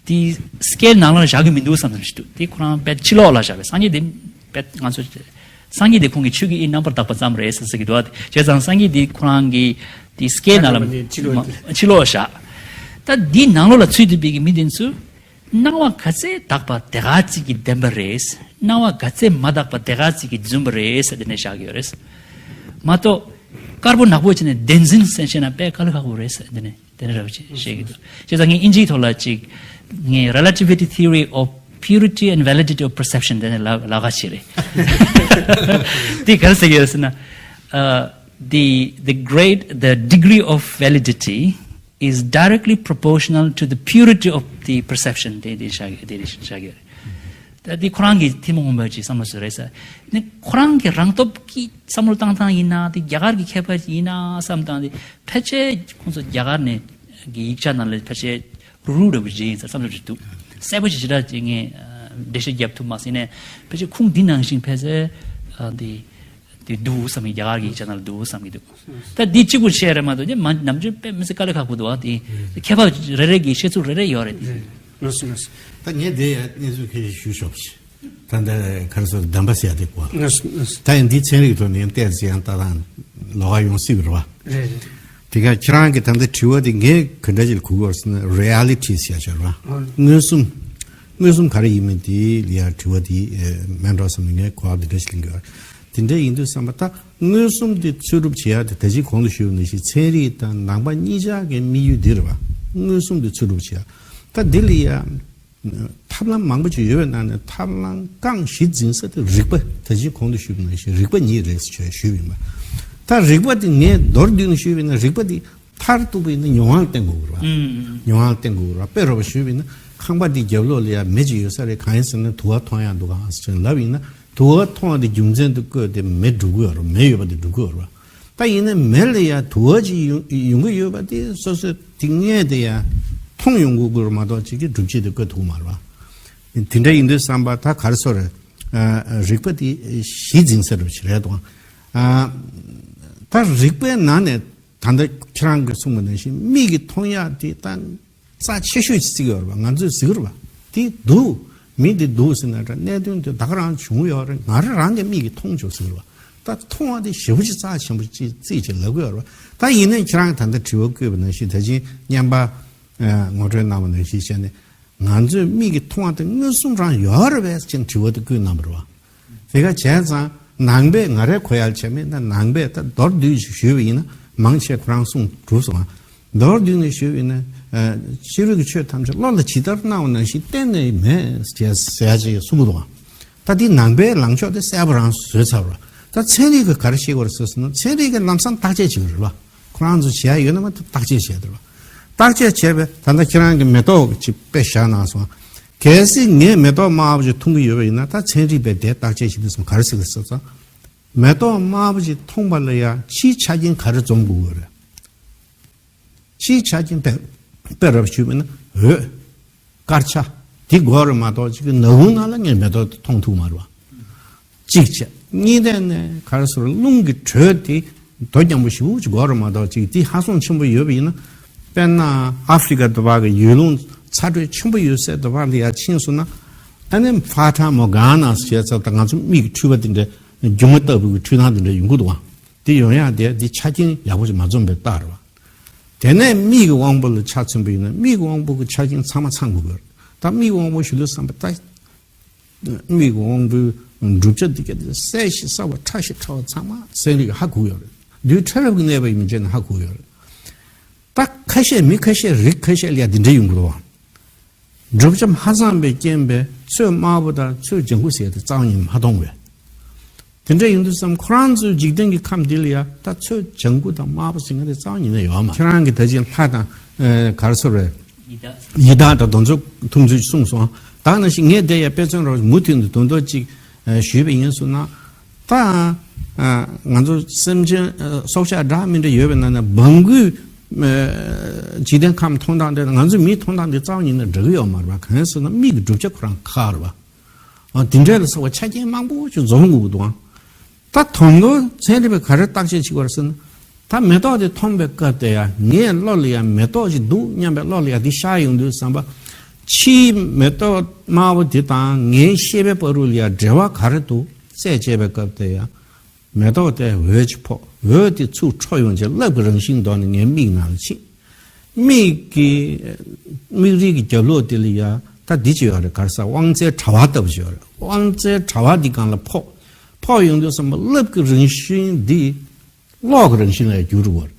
དེ་སི་ཀེལ་ནང་ལ་བཞག་གི་མི་འདུག་བསམ་བསམ་ཞིག་འདུག། དེ་ཁོ་རང་དཔེ་ཕྱི་ལོགས་ལ་བཞག་པའི་སངས་རྒྱས་དེ་དཔེ་ང་ཚོ་སངས་རྒྱས་དེ་ཁོང་གིས་ཆོས་ཀྱི་དབྱིངས་རྣམ་པར་དག་པ་ཙམ་རེད་ཟེར་ཟེར་གྱི་འདུག་བ། བྱས་ཙང་སངས་རྒྱས་དེ་ཁོ་རང་གིས་དེ་སི་ཀེལ་ནང་ལ་ཕྱི་ལོགས་ཕྱི་ལོགས་བཞག། ད་འདི་ནང་ལོགས་ལ་ཚུད་བསྡད་པའི་གི་མི་དེ་ཚོས། སྣང་བ་ག་ཚད་དག་པ་དེ་ག་ཅིག་གི་བདེན་པ་རེད། སྣང་བ་ག་ཚད་མ་དག་པ་དེ་ག་ཅིག་གི་རྫུན་པ་རེད་ཟེར་དེ་ནས་བཞག་གི་ཡོད་རེད། མ་གཏོགས་དཀར་པོ་ནག་པོ་བྱས་ནས་བདེན་འཛིན་ཟེར་བཤད་ན་དཔེ་དཀའ་ལས་ཁག་པོ་རེད་ཟེར་དེ་ནས་དེ་འདྲ་བྱས་བཤད་ཀྱི་འདུག། བྱས་ཙང་ངས་དབྱིན་ཇིའི་ཐོག་ལ་ཅིག་ངས་relativity theory of purity and validity of perception དེ་ནས་ལབ་ལབ་ཁ་ཕྱེ་རེད། དེ་ག་རེ་ཟེར་གྱི་ཡོད་ཟེར་ན། ཨ། the the great the degree of validity is directly proportional to the purity of the perception. དེ་དེ་བཞག་དེ་བཞག་ཡོད་རེད། ད་དེ་ཁོ་རང་གི་ཐུན་མོང་མ་ཡིན་པའི་བསམ་བློ་ཞིག་རེད་ཟེར། ནི་ཁོ་རང་གི་རང་སྟོབས་ཀྱིས་བསམ་བློ་བཏང་སྟངས་ཡིན་ན། དེ་རྒྱ་གར་གྱི་མཁས་པ་ཡིན་ན་བསམ་སྟངས་དེ་ཕལ་ཆེར་ཁོང་ཚོ་རྒྱ་གར་ནས་གི་ཡིག་ཆ་ནང་ལ་ཕལ་ཆེར་རུ་རུ་འདྲ་པོ་ཅིག་ཡིན་ཟེར་བསམ་བློ་ཞིག་འདུག། གསལ་པོ་ཞིག་ཞེ་དྲག་ཅིག་ངས་འགྲེལ་བཤད་རྒྱབ་ཐུབ་མ་སོང་ནས། ཕལ་ཆེར་ཁུངས་འདི་ནང་བཞིན་ཕལ་ཆེར་ཨ་འདི། དེ་འདུག་བསམ་གྱི། རྒྱ་གར་གྱི་ཡིག་ཆ་ནང་ལ་འདུག་བསམ་གྱི་འདུག། ད་འདི་གཅིག་པུ་བཤད་རེད་མ་གཏོགས་ཀྱི་མ་ནམ་རྒྱུན་དཔེ་མི་སྲིད་དཀའ་ལས་ཁག་པོ་འདུག་བ། དེ་མཁས་པ་རེ་རེ་གི་བཤད་ཚུལ་རེ་རེ་ཡོད་རེད་དེ། ལགས་སོ་ལགས་སོ། ད་ངས་འདི་ཡང་གནས་ཚུལ་ཁ་ཤས་ཞུ་ཆོག་པ་ཞིག། ད་ལྟ་ག་རེ་ཟེར་བདེན་པ་ཟེར་ཡ་དེ་གོ། ལགས་སོ་ལགས་སོ། ད་ཡང་འདི་ཚན་རིག་ཐོག་ནས་ཡང་བལྟས་ཚེ་ཡང་ལྟ་སྟངས་ལོགས་ཀ་ཡོང་སྲིད་པ་རེད་བ། རེད་རེད། དེ་ག་ཁྱེད་རང་གི་ད་ལྟ་དྲི་བ་དེ་ངས་ག་འདྲ་ཞིག་ལ་གོ་གི་ཡོད་ཟེར་ན། རི་ཨེ་ལི་ཊི་ཟེར་ཡ་ཅིག་ཡོད་རེད་བ། ཨ། མངོན་སུམ། མངོན་སུམ་ག་རེ་ཡིན་མིན་དེ་ལ་ཡ་དྲི་བ་དེ་མེད་འགྲོ་བསམ་ནས་ངས་གོ་བ་འདི་འདྲ་ཞིག་ལེན་གྱི་ཡོད་རེད། དེ་འདྲ་ཡིན་དུས་ཙམ་པ། ད་མངོན་སུམ་དེ་ཚོད་སྒྲུབ་བྱེད་ཡ་དེ་ད་ཅི་གོང་དུ་ཞུས་པ་ནང་བཞིན་ཚན་རིག་དང་ནང་པ་གཉིས་ཆ་གི་དམིགས་ཡུལ་འདི་རེད་བ། མངོན་སུམ་དེ་ཚོད་སྒྲུབ་བྱེད་ཡ། ད་འདི་ལ་ཡ་ཐབས་ལམ་མང་པོ་ཅིག་ཡོད་པའི་ནང་ནས་ཐབས་ལམ་རྐང་གཞི་འཛིན་ས་དེ་རིགས་པ། ད་ཅི་གོང་དུ་ཞུས་པ་ནང་བཞིན་རིགས་པ་ཉིད་རེད་ཟེར་ཞུས་པ་ཡིན་པ། ད་རིགས་པ་དེ་ངས་མདོར་བསྡུས་ནས་ཞུས་པ་ཡིན་ན། རིགས་པ་དེ་མཐར་གཏུགས་པ་ཡིན་ན་མྱོང་བ་ལ་བརྟེན་དགོས་ཀྱི་རེད་བ། ཨུམ། མྱོང་བ་ལ་བརྟེན་དགོས་ཀྱི་རེད་བ། དཔེ་རོ་པ་ཞུས་པ་ཡིན་ན། ཁང་པ་འདི་རྒྱབ་ལོགས་ལ་ཡ་མེ་ཅིག་ཡོད་ས་རེད། གང་ཡིན་ཟེར་ན་དུ་བ་མཐོང་ཡ་འདུག་ག་ཟེར་ལབ་ཡིན་ན། དུ་བ་མཐོང་བ་དེ་རྒྱུ་མཚན་དུ་བཀོད་དེ་མེ་འབྲུབ་ཀྱི་ཡོད་རེད། མེ་ཡོད་པ་དེ་འབྲུབ་ཀྱི་ཡོད་རེད་བ། ད་ཡིན་ན་མེ་ལ་ཡ་དུ་བ་ཅིག་ཡོང་ཡོང་གི་ཡོད་པ་དེ་སོ་སོས་དེ་སྔས་དེ་ཡ་མཐོང་ཡོང་དགོས་ཀྱི་རེད་མ་གཏོགས་ཅིག་གི་སྒྲུབ་བྱེད་དེ་བཀོད་ཐུབ་མ་རེད་བ། དེ་འདྲ་ཡིན་དུས་ཙམ་པ་ད་ག་རེ་ཟེར་རེད། ཨ། རིགས་པ་དེ་གཞི་འཛིན་ས་རེད་བ། རེད་དོ། ཨ། ད་རིགས་པའི་ནང་ནས། ད་ལྟ་ཁྱེད་རང་གིས་གསུངས་པ་ནང་བཞིན་མིག་གིས་མཐོང་ཡག་དེ་ད་རྩ་ཆེ་ཤོས་ཅིག་བརྩི་གི་ཡོད་རེད་པ། ང་ཚོས་གཟིགས་ཀྱི་རེད་པ། དེ་འདུག། མི་དེ་འདུག་ཟེར་ན་འདྲ། གནད་དོན་དེ་ད་ག་རང་བྱུང་ཡོད་རེད། ང་རང་རང་གི་མིག་གིས་མཐོང་བྱུང་ཟེར་གྱི་རེད་པ། ད་མཐོང་བ་དེ་ཞེ་པོ་ཅིག་རྩ་ཆེན་པོ་ཅིག་བརྩིས་བྱས་ལབ་ཀྱི་ཡོད་རེད་པ། ད་ཡིན་ནའི་ཁྱེད་རང་གིས་ད་ལྟ་དྲི་བ་བཀོད་པ་ནང་བཞིན། ད་ཅི་སྙན་པ་ངོ་སྤྲོད་གནང་བ་ནང་བཞིན་བྱས་ནས། ང་ཚོའི་མིག་གིས་མཐོང་བ་དེ་མངོན་སུམ་རང་ཡོད་རེད་པས་ཅེས་དྲི་བ་དེ་བཀོད་གནང་བ་རེད་པ། དེ་ག་བྱས་ཙང་ནང་པས་ང་རའི་གོ་ཡག་བྱས་མིན་ན། ནང་པས་ད་མདོར་བསྡུས་ཤིག་ཞུས་པ་ཡིན་ན། མང་ཆེ་ཁོ་རང་གསུངས་གྲུབ་སོང་ང་། མདོར་བསྡུས་ནས་ཞུས་པ་ཡིན་ན། ཨ། ཕྱི་རོལ་གྱི་ཆོས་ཐམས་ཅད་བློ་ལ་ཇི་ལྟར་སྣང་བ་ནང་བཞིན་གཏན་ནས་མེད་ཅེས་ཟེར་ཡ་ཅིག་གསུང་གི་འདུག་ག། ད་འདི་ནང་པའི་ལངས་ཕྱོགས་དེ་གསལ་པོ་རང་བཟོས་ཚར་བ། ད་ཚན་རིག་གིས་ག་རེ་བཤད་ཀྱི་ཡོད་རེད་ཟེར་ན། ཚན་རིག་གིས་ལམ་སང་བརྟག་དཔྱད་བྱེད་ཀྱི་རེད་པ། ཁོ་རང་ཚོ་བྱེད་ཡ་ཡོད་ན་མ་གཏོགས་བརྟག་དཔྱད་བྱས་འདུག་པ། བརྟག་དཔྱད་བྱས་པས་ད་ལྟ་ཁྱེད་རང་གིས་མེ་ཏོག་ཅིག་དཔེ་བཞག་གནང་སོང་། གལ་སྲིད་ངས་མེ་ཏོག་དམར་པོ་ཅིག་འཐུང་གི་ཡོད་པ་ཡིན་ན། ད་ཚན་རིག་པས་དེ་བརྟག་དཔྱད་བྱེད་དུས་སོང་ག་རེ་ཟེར་གི་ཟེར་ཙང་། མེ་ཏོག་དམར་པོ་ཞིག་མཐོང་པ་ལ་ཡང་ཕྱིའི་ཆ་རྐྱེན་ག་རེ་འཛོམས་དགོས་ཀྱི་རེད། ཕྱིའི་ཆ་རྐྱེན་དཔེ་དཔེ་རབ་ཞུས་པ་ན་འོད། དཀར་ཆ། འདི་དགོས་རེད་མ་གཏོགས་ཅིག་ནག་ཁུང་ནང་ལ་ངས་མེ་ཏོག་མཐོང་ཐུབ་མ་རེད་བ། གཅིག་བྱས། གཉིས་ནས་ནས་ག་རེ་ཟེར། རླུང་གི་དྲོད་དེ་དོ་མཉམ་པོ་ཞེ་པོ་ཅིག་དགོས་རེད་མ་གཏོགས་ཅིག་དེ་ཧ་སང་ཆེན་པོ་ཡོད་པ་ཡིན་ན། དཔེར་ན་ཨ་ཧྥི་རི་ཀ་དུ་བ་གི་ཡུལ་ལུང་ཚ་དྲོད་ཆེན་པོ་ཡོད་སའི་དུ་བ་ལ་ཡར་ཕྱིན་སོང་ན། ཨ་ནི་ཕ་ཊ་མོར་གྷ་ན་ཞེས་ཟེར་ད་ང་ཚོ་མིག་གི་འཕྲུལ་པ་དེ་འདྲ་སྒྱུ་མ་ལྟ་བུ་གི་འཕྲུལ་སྣང་དེ་འདྲ་ཡོང་གི་འདུག་བ། དེ་ཡོང་ཡག་དེ་དེ་ཆ་རྐྱེན་ཡག་པོ་ཞིག་མ་འཛོམས་པའི་རྟགས་རེད་བ། དེ་ནས་མིག་གི་དབང་པོ་ལ་ཆ་མཚོན་པ་ཡིན་ན་མིག་གི་དབང་པོ་གི་ཆ་རྐྱེན་ཚང་མ་ཚང་དགོས་ཀྱི་རེད། ད་མིག་གི་དབང་པོ་ཞིག་ལ་བསམ་པ་ད། མིག་གི་དབང་པོའི་གྲུབ་ཆ་འདི་ག་དེ་གསལ་ཞིང་གསལ་བ་ཕྲ་ཞིང་ཕྲ་བ་ཚང་མ་ཚན་རིག་གིས་ཧ་གོ་ཡོད་རེད། དུས་ཕྲ་རབ་ཀྱི་གནས་བབ་ཡིན་ཕྱིན་ཧ་གོ་ཡོད་རེད། ད་ཁ་ཤས་མི་ཁ་ཤས་རིགས་ཁ་ཤས་ལ་ཡ་འདི་འདྲ་ཡོང་གི་འདུག་བ། གྲུབ་ཆ་མ་ཚང་པའི་རྐྱེན་པས་ཚོས་དམར་པོ་དང་ཚོས་ལྗང་ཁུ་ཟེར་དེ་རྩ་བ་ཉིད་ནས་མ་མཐོང་བས། དེ་འདྲ་ཡིན་དུས་ཙམ་ཁོ་རང་ཚོའི་འཇིག་རྟེན་གྱི་ཁམས་འདི་ལ་ཡ་ད་ཚོས་ལྗང་ཁུ་དང་དམར་པོ་ཟེར་མཁན་དེ་རྩ་བ་ཉིད་ནས་ཡོད་མ་རེད། ཁྱེད་རང་གིས་ད་ཅི་ལྷ་དང་ག་རེ་ཟེར་རེད། ཡི་དྭགས་དང་དེ་ཚོ་ཐུག་ཚུལ་གསུངས་སོང་། ད་ནང་བཞིན་ངས་དེ་ཡ་དཔེ་མཚོན་རོགས་མུ་མཐུད་དུ་དོན་དག་ཅིག་ཞུས་པ་ཡིན་སོང་ན། ད་ང་ཚོ་སེམས་ཅན་སྲོག་ཆགས་འདྲ་མི་འདྲ་ཡོད་པའི་ནང་ནས་སྦྲང་རྒོད་འཇིག་རྟེན་ཁམས་མཐོང་སྟངས་དེ་ང་ཚོ་མི་མཐོང་སྟངས་དེ་རྩ་བ་ཉིད་ནས་འདྲ་གི་ཡོད་མ་རེད་པ། གང་ཡིན་ཟེར་ན་མིག་གི་གྲུབ་ཆ་ཁོ་རང་ཁག་རེད་པ། ཨ། དེ་འདྲ་ལ་སོགས་པ་ཆ་རྐྱེན་མང་པོ་ཅིག་འཛོམས་དགོས་ཀྱི་འདུག་ཨང་། ད་དང་པོ་ཚན་རིག་པས་ག་རེ་བརྟག་དཔྱད་བྱེད་དགོས་རེད་ཟེར་ན། ད་མེ་ཏོག་དེ་མཐོང་པའི་སྐབས་དེ་ཡང་ངའི་བློ་ལ་ཡང་མེ་ཏོག་ཅིག་འདུག་སྙམ་པའི་བློ་ལ་ཡང་དེ་ཤར་ཡོང་དུས་ཙམ་པ། ཕྱིའི་མེ་ཏོག་དམར་པོ་དེ་དང་ངའི་ཤེས་པའི་བར་དུ་ལ་ཡང་འབྲེལ་བ་ག་རེ་འདུག་རྩད་བཅད་པའི་སྐབས་དེ་ཡང་། མེ་ཏོག་དེ་འོད་ཅིག་ཕོག་འོད་དེ་ཚུར་འཕྲོ་ཡོང་བྱས་རླབས་ཀྱི་རང་བཞིན་ལྡོག་ནས་ངའི་མིག་ནང་ལ་ཕྱིན། མིག་གི་མིག་རིལ་གྱི་རྒྱབ་ལོགས་དེ་ལ་ཡ་ད་འདི་ཅིག་ཡོད་རེད། ག་རེ་ཟེར། དབང་རྩའི་དྲ་བ་ལྟ་བུ་ཅིག་ཡོད་རེད། དབང་རྩའི་དྲ་བ་འདི་སྒང་ལ་ཕོག་ཕོག་ཡོང་དུས་ཙམ་པ་རླབས་ཀྱི་རང་བཞིན་འདི་གློག་གི་རང་བཞིན་ལ་ཡ་འགྱུར་བ་རེད།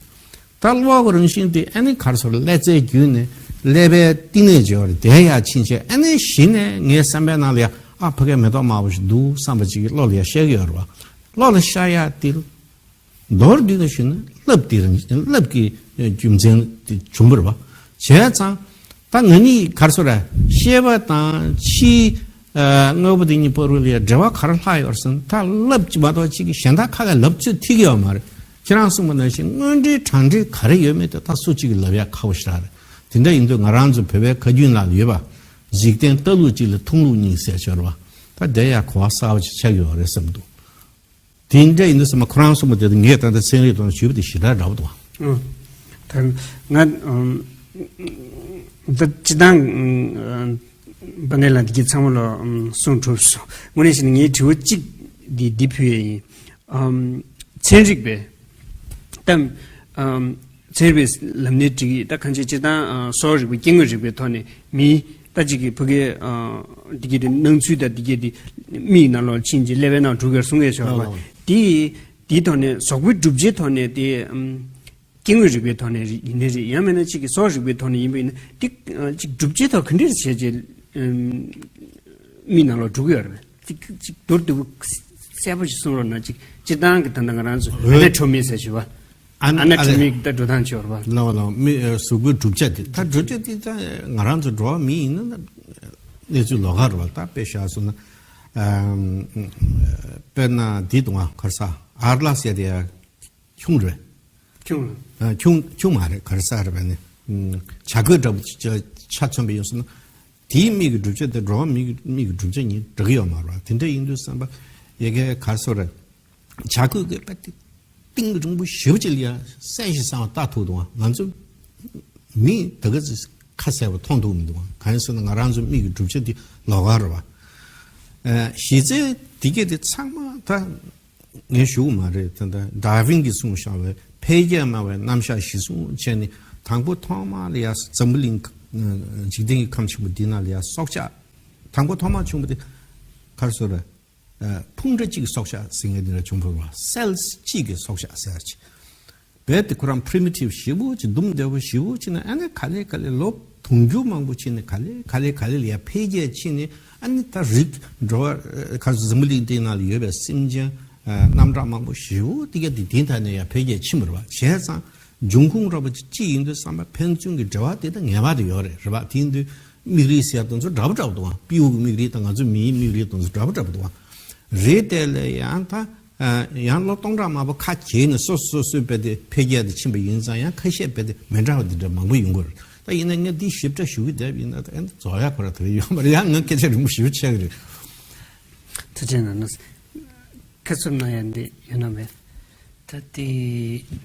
ད་གློག་གི་རང་བཞིན་འདི་ཨ་ནི་ག་རེ་ཟེར། ཀླད་རྩའི་བརྒྱུད་ནས་ཀླད་པའི་གཏིང་ནས་ཅིག་ཡོད་རེད། དེ་ཡ་ཕྱིན་བྱས་ཨ་ནི་གཞི་ནས་ངའི་བསམ་པའི་ནང་ལ་ཡ་ཨ་ཕ་གའི་མེ་ཏོག་དམར་པོ་ཞིག་འདུག་བསམ་པ་ཅིག་གི་བློ་ལ་ཡ་ཤར་གྱི་ཡོད་རེད་བ། བློ་ལ་ཤར་ཡ་དེ། མདོར་བསྡུས་ནས་ཞུས་ན་རླབས་དེ་རང་རླབས་ཀྱི་རྒྱུ་མཚན་དེ་བྱུང་བ་རེད་བ། བྱས་ཙང་ད་ང་གཉིས་ག་རེ་ཟེར། ཤེས་པ་དང་ཕྱིའི་དངོས་པོ་དེ་གཉིས་བར་ལ་ཡ་འབྲེལ་བ་ག་རེ་ལྷག་ཡོད་ཟེར་ན། ད་རླབས་ཀྱི་མ་གཏོགས་གཅིག་གིས་གཞན་དག་ཁ་ཁ་ལབ་ཚོད་ཐིག་གི་ཡོད་མ་རེད། ཁྱེད་རང་གསུངས་པ་ནང་བཞིན་དངོས་འབྲེལ་དྲང་འབྲེལ་ག་རེ་ཡོད་མེད་དེ་ད་སུ་གཅིག་གིས་ལབ་ཡ་ཁག་པོ་ཞེ་དྲག་རེད། དེ་འདྲ་ཡིན་དུས་ང་རང་ཚོ་བོད་པའི་ཁ་རྒྱུན་ནང་ལ་ཡོད་པ། འཇིག་རྟེན་ལྟ་ལུགས་གཅིག་ལ་མཐོང་ལུགས་གཉིས་ཟེར་ཆོག་རེད་བ། ད་དེ་ཡ་གོ་བ་གསར་བ་ཅིག་ཆགས་ཡོད་རེད་བསམ་འདུག་དེ་འདྲ་ཡིན་དུས་ཙམ་པ་ཁོ་རང་གསུངས་པ་དེ་ངས་ད་ལྟ་ཚན་རིག་ཐོག་ནས་ཞུས་པ་དེ་ཞེ་དྲག་འདྲ་པོ་འདུག་ཨང་། ད་ང་ཨམ། ད་སྤྱིར་བཏང་ཨམ། དཔལ་ལྡན་ལགས་འདི་གའི་ཚང་མ་ལ་ཨམ། གསུང་གྲུབ་སོང་། དངོས་གནས་བྱས་ན་ངའི་དྲི་བ་གཅིག་འདི་འདི་ཕུལ་ཡས་ཡིན། ཨམ། ཚན་རིག་པས་ད་ཨམ། ཚན་རིག་པའི་ལམ་ནས་འགྲིག་གི། ད་གང་ཅི་སྤྱིར་བཏང་ཨ། གསོ་བ་རིག་པ་སྐྱེ་དངོས་རིག་པའི་ཐོག་ནས་མི་ད་ཅིག་གི་ཕ་གིའི་ཨ། འདི་གའི་དེ་སྣང་ཚུལ་དང་འདི་གའི་དེ་མིག་ནང་ལོགས་ཕྱིན་ཅིག་ཀླད་པའི་ནང་འགྲོ་གི་གསུང་ཡས་ཤོར་བ། ལགས་ལགས། དེ་དེའི་ཐོག་ནས་གཟུགས་པོའི་གྲུབ་ཆའི་ཐོག་ནས་དེ་ཨམ། སྐྱེ་དངོས་རིག་པའི་ཐོག་ནས་རེད་ཡིན་ནའི་རེད། ཡང་མིན་ན་ཅིག་གི་གསོ་བ་རིག་པའི་ཐོག་ནས་ཡིན་པ་ཡིན་ན་དེ་ཨ། ཅིག་གྲུབ་ཆའི་ཐོག་ག་འདྲས་བྱས་ཅིག་ཨམ། མིག་ནང་ལོགས་འགྲོ་གི་ཡོད་རེད། ཅིག་ཅིག་མདོར་བསྡུས་པ་གསལ་པོ་ཞིག་གསུང་རོགས་གནང་། ཅིག་སྤྱིར་བཏང་གི་ད་ལྟ་ང་རང་ཚོ་ཨ་ན་ཊོ་མི་ཟེར་ཞུ་བ། ཨ་ན་ཨ་ན་ཊོ་མི་ད་འགྲོ་སྟངས་ཅིག་ཡོད་རེད་པ། ལགས་ལགས། མི་ཨ། གཟུགས་པོའི་གྲུབ་ཆ་དེ་ད་གྲུབ་ཆ་དེ་ད་ང་རང་ཚོ་འགྲོ་བ་མི་ཡིན་ན་ད་གནས་ཚུལ་ལོགས་ཀ་རེད་པ། ད་དཔེ་བཞག་སོང་ན་ཨ། དཔེར་ན་འདི་དང་ག་རེ་ཟེར། ཨ་ཏི་ལ་སི་ཟེར་དེ་ཡ་ཁྱུང་རེད། ཁྱུང་། ཨ། ཁྱུང་ཁྱུང་མ་རེད། ག་རེ་ཟེར་རེད་པ་ནི། ཨམ། བྱ་རྒོད་འདྲ་པོ་ཅིག་ཆ་མཚོན་པ་ཡིན་སོང་ན། དེའི་མིག་གི་གྲུབ་ཆ་དེ་འགྲོ་བ་མིག་གི་མིག་གི་གྲུབ་ཆ་གཉིས་འདྲ་གི་ཡོད་མ་རེད་པ། དེ་འདྲ་ཡིན་དུས་ཙམ་པ་ཡ་གི་ག་རེ་ཟེར་རེད། བྱ་རྒོད་ཀྱི་པ་དེ་གཏིང་རིང་པོ་ཞེ་པོ་ཅིག་ལ་ཡ་གསལ་ཞིང་གསལ་བ་ལྟ་ཐུབ་འདུག་པ། ང་ཚོ་མི་དེ་ག་ཚོད་ཁ་གསལ་པོ་མཐོང་ཐུབ་མི་འདུག་པ། གང་ཡིན་ཟེར་ན་ང་རང་ཚོ་མིག་གི་གྲུབ་ཆ་དེ་ལོགས་ཀ་རེད་པ། ཨ། གཞི་རྩའི་དེ་གས་དེ་ཚང་མ་ད། ངས་ཞུ་གི་མ་རེད། ད་ལྟ་ཌར་ཝིན་གྱིས་གསུངས་བཞག་པའི་འཕེལ་རྒྱས་སྨྲ་བའི་རྣམ་གཞག་གཞིར་བཟུང་བྱས་ནས་དང་པོ་ཐོག་མ་ལ་ཡ་འཛམ་བུ་གླིང་འཇིག་རྟེན་གྱི་ཁམས་ཆེན་པོ་འདི་ནང་ལ་ཡ་སྲོག་ཆགས་དང་པོ་ཐོག་མ་བྱུང་བ་དེ་ག་རེ་ཟེར་རེད། ཨ། ཕུང་འདྲ་གཅིག་གི་སྲོག་ཆགས་ཟེར་མཁན་འདི་འདྲ་བྱུང་བ་རེད་པ། སེལ་གཅིག་གི་སྲོག་ཆགས་ཟེར་ཅིག་རྦད་དེ་ཁོ་རང་པི་རི་མི་ཊིབ་ཞེ་པོ་ཅིག་འདུམ་བདེ་པོ་ཞེ་པོ་ཅིག་ནས་ཨ་ནི་ག་ལེ་ག་ལེ་ལོ་དུང་ཕྱུར་མང་པོ་ཅིག་ནས་ག་ལེ་ག་ལེ་ག་ལེ་ལ་ཡ་འཕེལ་རྒྱས་ཕྱིན་ནས་ཨ་ནི་ད་རིགས་འགྲོ་བ་ག་འཛམ་བུ་གླིང་འདི་ནང་ལ་ཡོད་པའི་སེམས་ཅན་རྣམ་གྲངས་མང་པོ་ཞེ་པོ་དེ་ག་དེ་དེ་ད་ནས་ཡ་འཕེལ་རྒྱས་ཕྱིན་པ་རེད་པ། བྱས་ཙང་འབྱུང་ཁུངས་ར་བ་ཅིག་ཅི་ཡིན་དུས་ཙམ་པ་ཕན་ཚུན་གྱི་འབྲེལ་བ་དེ་ད་ངེས་པར་དུ་ཡོད་རེད། རེད་པ། དེ་ཡིན་དུས་མིག་རིལ་ཟེར་དེ་ཚོ་འདྲ་པོ་འདྲ་པོ་འདུག་པ། སྤྲེའུ་གི་མིག་རིལ་དང་ང་ཚོའི་མིའི་མིག་རིལ་དེ་ཚོ་འདྲ་པོ་འདྲ་པོ་འདུག་པ། རེད་དེ་ལ་ཡང་ད་ ཡང་ལོ་སྟོང་ཕྲག་མང་པོ་ཁ་གྱེས་ནས་སོ་སོ་སོ་སོའི་དཔེ་དེ་འཕེལ་རྒྱས་དེ་ཕྱིན་པ་ཡིན་ཙང་ཡང་ཁ་ཤས་དཔེ་དེ་མི་འདྲ་བ་དེ་འདྲ་མང་པོ་ཡོང་གི་རེད། ད་ཡིན་ན་ངས་འདི་ཞིབ་ཕྲ་ཞུ་གི་བསྡད་པ་ཡིན་ན་ད་ཨེ་རྫོགས་ཡ་ཁོ་ར་དེ་ཡོད་མ་རེད། ཡང་ང་སྐད་ཆ་རིང་པོ་ཞུ་ཆེ་གི་རེད། ཐུགས་རྗེ་གནང་། ཁ་ཚུར་གནང་ཡ་འདི་ཡོད་ན་མེད། ད་དེ་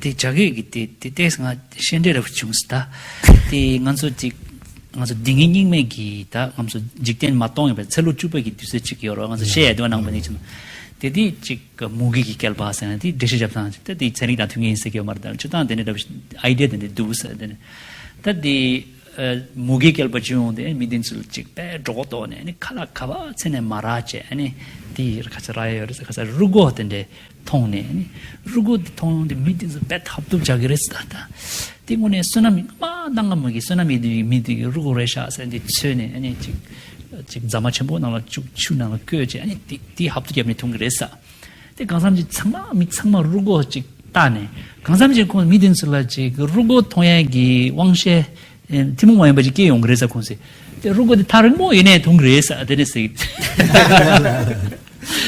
དེ་བྱ་དགོས་ཀྱི་དེ་དེ་ཏེས་ང་ཤེས་འདྲེ་རབ་བྱུང་སི་ད། དེ་ང་ཚོ་ཅིག་ང་ཚོ་སྡིག་ངན་སྙིགས་མའི་གི་ད་ང་ཚོ་འཇིག་རྟེན་མ་སྟོང་ཡོད་པའི་ཚེ་ལོ་བཅུ་པ་གི་དུས་ཚོད་ཅིག་ཡོད་རོགས། ང་ཚོ་བཤད་ཡ་དེ་བ་ནང་པ་ནས་ཅིག་དེ་དེ་ཅིག་མུ་གེ་གི་བསྐལ་པ་ཟེར་ན་དེ་འགྲེལ་བཤད་རྒྱབ་སྟངས་ཅིག་ད་དེ་ཚན་རིག་དང་མཐུན་གྱི་ཡིན་ཟེར་གྱི་ཡོད་མ་རེད། ད་སྤྱིར་བཏང་དེ་འདྲ་རབ་ཨའི་ཌི་ཡ་དེ་འདྲ་འདུག་ཟེར་དེ་ནས་ད་དེ། མུ་གེ་བསྐལ་པ་བྱུང་ཡོང་དེ་མི་དེ་ཚོ་ལ་ཅིག་དཔེ་སྒྲོ་གཏོགས་ནས་ནི་ཁ་ལག་ག་བ་ཚེ་ནས་མ་རག་བྱས་ནི་དེ་ཁ་ཚ་རག་ཡོད་རེད་ཟེར། ཁ་ཚ་རུ་སྒོ་དེ་འདྲས་མཐོང་ནས་ནི་རུ་སྒོ་དེ་མཐོང་ཡོང་དེ་མི་དེ་ཚོ་དཔེ་ཐབས་སྡུག་བྱ་གི་རེད་ཟེར། ད་དེ་དངོས་གནས་བསོད་ནམས་མ་གནང་ང་མ་གི་བསོད་ནམས་མི་དེ་མི་དེ་གི་རུ་སྒོ་རེད་ཤག་ཟེར་འདི་འཚོལ་ནས་ནི་ཅིག་ཅིག་རྫ་མ་ཆེན་པོ་ནང་ལ་བཅུག་ཆུ་ནང་ལ་བསྐོལ་བྱས་ནི་དེ་དེ་ཧབ་ཏུ་བརྒྱབ་ནས་མཐོང་གི་རེད་ཟེར། དེ་གང་འཚམ་ཅིག་ཚང་མ་མི་ཚང་མ་རུ་སྒོ་ཅིག་བལྟས་ནས་གང་འཚམ་ཅིག་ཁོང་མི་དེ་ཚོ་ལ་ཅིག་རུ་སྒོ་མཐོང་ཡས་ཀྱི་དབང་ཤེད་ཐུན་མོང་མ་ཡིན་པ་ཅིག་སྐྱེ་ཡོང་གི་རེད་ཟེར་ཁོང་ཚོས། དེ་རུ་སྒོ་དེ་ཐག་རིང་པོ་ཡིན་ནས་མཐོང་གི་རེད་ཟེར་དེ་ནས་ཟེར།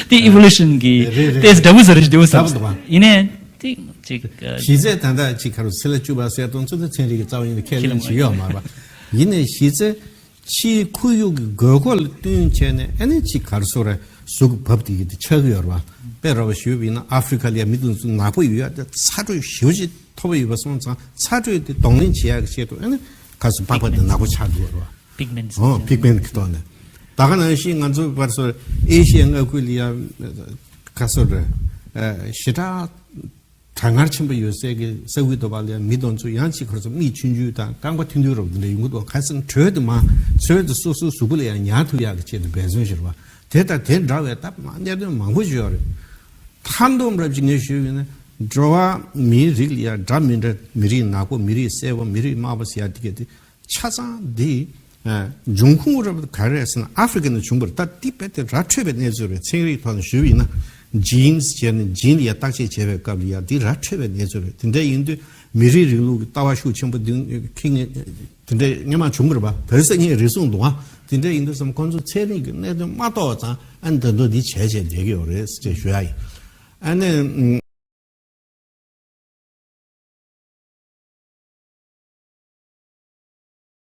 དེ་ཨི་བོ་ལུ་ཤན་གྱི་རེད་རེད་དེ་འདྲ་བོ་ཟེར་རེད་འདྲ་བོ་ཟེར། འདྲ་བོ་འདུག་ཨ། ཡིན་ནས་དེ་ཅིག་གཞི་རྩའི་ད་ལྟ་ཅིག་ག་རུ་ཚེ་ལ་བཅུག་པ་ཟེར་དོན་ཚོ་དེ་ཚན་རིག་གི་རྩ་བ་ཉིད་ནས་ཁས་ལེན་བྱེད་ཡོད་མ་རེད་པ། ཡིན་ནས་གཞི་རྩའི། ཕྱིའི་ཁོར་ཡུག་གི་དགོས་མཁོ་ལ་བསྟུན་བྱས་ནས་ཨ་ནི་ཅིག་ག་རེ་ཟེར་རེད། གཟུགས་ཀྱི་བབ་དེ་གི་དེ་ཆགས་ཀྱི་ཡོད་རེད་བ། དཔེ་ར་བ་ཞུས་པ་ཡིན་ན་ཨ་ཧྥི་རི་ཀ་ལ་ཡ་མི་དེ་ཚོ་ནག་པོ་ཡོད་ཡ་དེ་ཚ་དྲོད་ཞེ་པོ་ཅིག་མཐོ་པོ་ཡོད་པ་སོང་ཙང་ཚ་དྲོད་དེ་གདོང་ལེན་བྱེད་ཡག་གི་ཆེད་དུ་ཨ་ནི་ག་ཚོད་པགས་པ་དེ་ནག་པོ་ཆགས་འདུག་རེད་བ། Pigments ཨོ་pigment གི་ཐོག་ནས། ད་ག་ནང་བཞིན་ང་ཚོ་བར་སོར་ཨེ་ཤི་ཡའི་མངའ་ཁུལ་ལ་ཡ་ག་ཚོད་རེད། ཞེ་དྲག་གྲང་ངར་ཆེན་པོ་ཡོད་སའི་གི་ས་ཁུལ་དུ་བ་ལ་མི་དེ་ཚོ་ཡང་ཅིག་ཁོ་ཚོ་མིག་ཆུང་ཆུང་དང་རྐང་པ་ཐུང་ཐུང་རོབ་དེ་འདྲ་ཡོང་གི་འདུག་ག་ཟེར་ན་དྲོད་དེ་མ་ཚོད་དེ་སོ་སོའི་གཟུགས་པོ་ལ་ཡང་ཉར་ཐུབ་ཡག་གི་ཆེད་དུ་འབད་བརྩོན་བྱེད་རེད་བ། དེ་དང་དེ་འདྲ་བའི་ད་མ་གནད་དོན་མང་པོ་ཞིག་ཡོད་རེད། མཐའ་སྡོམ་རབ་ཅིག་ངས་ཞུས་ཡོད་ན་འགྲོ་བ་མིའི་རིགས་ལ་ཡང་འདྲ་མི་འདྲ་མི་རིགས་ནག་པོ་མི་རིགས་སེར་པོ་མི་རིགས་དམར་པོ་ཟེར་ཡ་དེ་གས་དེ། ཆ་ཚང་འདི་འབྱུང་ཁུངས་རབ་ག་རེ་རེད་ཟེར་ན་ཨ་ཧྥི་རི་ཀ་ནས་བྱུང་བ་རེད། ད་འདི་རྦད་དེ་ར་འཕྲོད་པའི་གནས་ཚུལ་རེད། ཚན་རིག་ཐོག་ནས་ཞུས་པ་ཡིན་ན་genes བྱས་ནས་gene ལ་བརྟག་དཔྱད་བྱས་པའི་སྐབས་ལ་ཡང་འདི་ར་འཕྲོད་པའི་གནས་ཚུལ་རེད། དེ་འདྲ་ཡིན་དུས་མི་རིགས་རིང་ལུགས་ཀྱི་ལྟ་བ་ཤུགས་ཆེན་པོ་འདི་ཁེངས་དེ་འདྲ་སྔོན་མ་བྱུང་བ་རེད་པ། བོད་ས་གཉིས་རེ་ཟུང་འདུག་ཨ། དེ་འདྲ་ཡིན་དུས་ཙམ་ཁོང་ཚོ་ཚན་རིག་གི་གནད་དོན་མ་རྟོགས་པ་ཙང་ཨ་ནི་ད་དུང་འདི་བྱས་བྱས་བསྡད་ཀྱི་ཡོད་རེད་ཅེས་ཞུ་ཡ་ཡིན། ཨ་ནི་